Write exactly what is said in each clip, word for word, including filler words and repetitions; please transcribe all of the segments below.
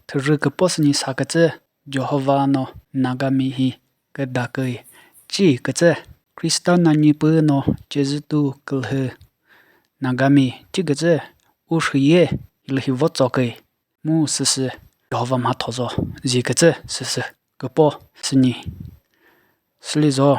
thürü küpo sünyi sa kütsü, Jehovah no Nagami hi küda küi. Chi kütsü, Krista nanyi pü no cezütu külhü Nagami chi kütsü, u shüye hilühi vo tso küi. Mu süsü Jehovah mhatho zo zi kütsü süsü küpo sünyi. Sülizo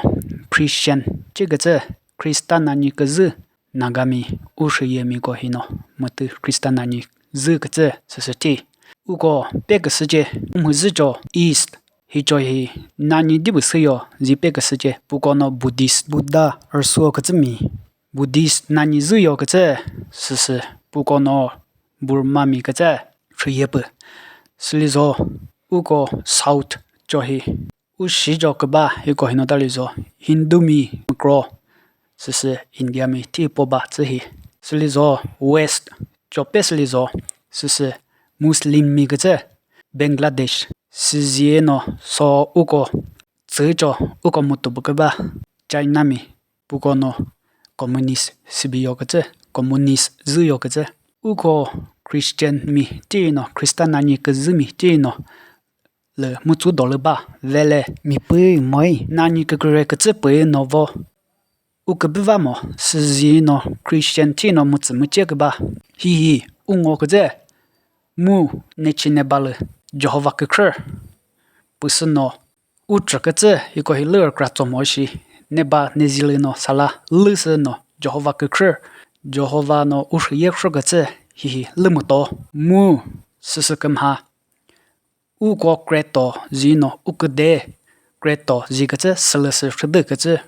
Christian chi kütsü Krista nanyi küzü Nagami u shüye miko hino mütü Krista nanyi zü kütsü süsü thi. Uko pe küsüce umhüzücho East hicho hi nanyi dibü süyo zi pe küsüce puko no Buddhist Buddha rüsuo kütsü mi. Buddhist nanyi zü yo kütsü süsü puko no Burma mi kütsü shüye pü. Sülizo uko South cho hi u shijo küba hiko hino talizo Hindu mi mükro süsü India mi thi po ba tsü hi. Sülizo West cho pe sülizo süsü Muslim mi kütsü Bangladesh süzie no so uko tsücho uko mütübü küba China mi puko no communist sübi yo kütsü, communist zü yo kütsü. Uko Christian mi tino, Krista nanyi küzü mi tino lü mütsu dolü ba vele mi pü moi nanyi küküre kütsü pü no vo. U kübüva mo süzi no Christian tino mütsü müce küba. Hihi u ngo kütsü mu nechi neba lü Jehovah kükre püsü no u chü kütsü hiko hi lü kra tso mo shi neba nezilü no sala lü sü no Jehovah kükre, Jehovah no u shüye khrü kütsü hihi lü müto mu süsü kümha uko kreto zi no u küde kreto zi kütsü sülüsü shüdü kütsü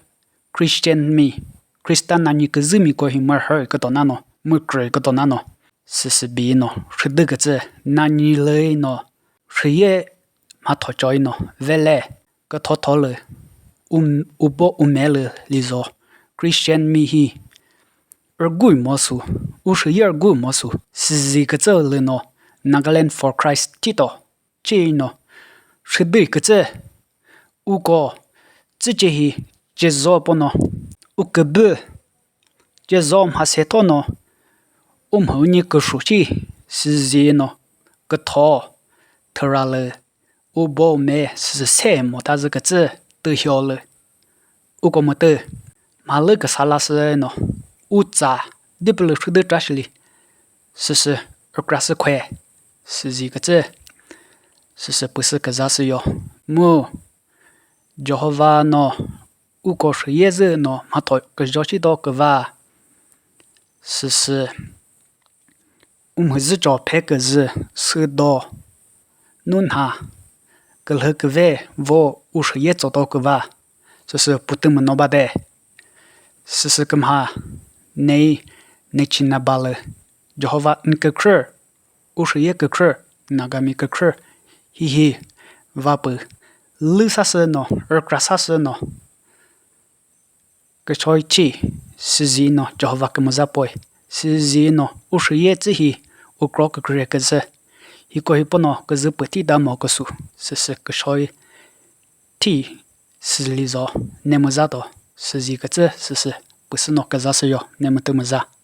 Christian mi, Krista nanyi küzü miko hi mürhü küto nano, mükrü küto nano süsü bi no shüdü kütsü nanyi lü no shüye mhatho choi no vele küthotho lü um, ubo ume lü lizo Christian mi hi rügui mo su, u shüye rügui mo su süzi kütsü lü no Nagaland for Christ thito chi no shüdü kütsü uko tsüce hi cezo pono u kübü cezo mhase thono u mhünyi küshu chi süzi no kütho thüra lü u bo me süsü se mo ta zü kütsü tühio lü uko mütü mhalü küsa la sü no u tsa dipülü shüdü tra shili süsü rükra sü khwe süzi kütsü süsü püsü küza sü yo mu Jehovah no uko shüye zü no mhatho küzho shi do küva süsü u mhüzücho phe küzü sü do nu nha külhü küve vo u shüye tso do küva süsü pütü müno ba de süsü kümha nei nechi neba lü Jehovah n kükre u shüye kükre Nagami kükre hihi va pü lü sa sü no rükra sa sü no küchoi chi süzi no Jehovah kümüza poi süzi no u shüye tsü hi u kro kükre küzü hiko hi pono küzü püthi da mo küsu süsü küchoi thi sülizo ne müza do süzi kütsü süsü püsü no küza sü yo ne mütü müza.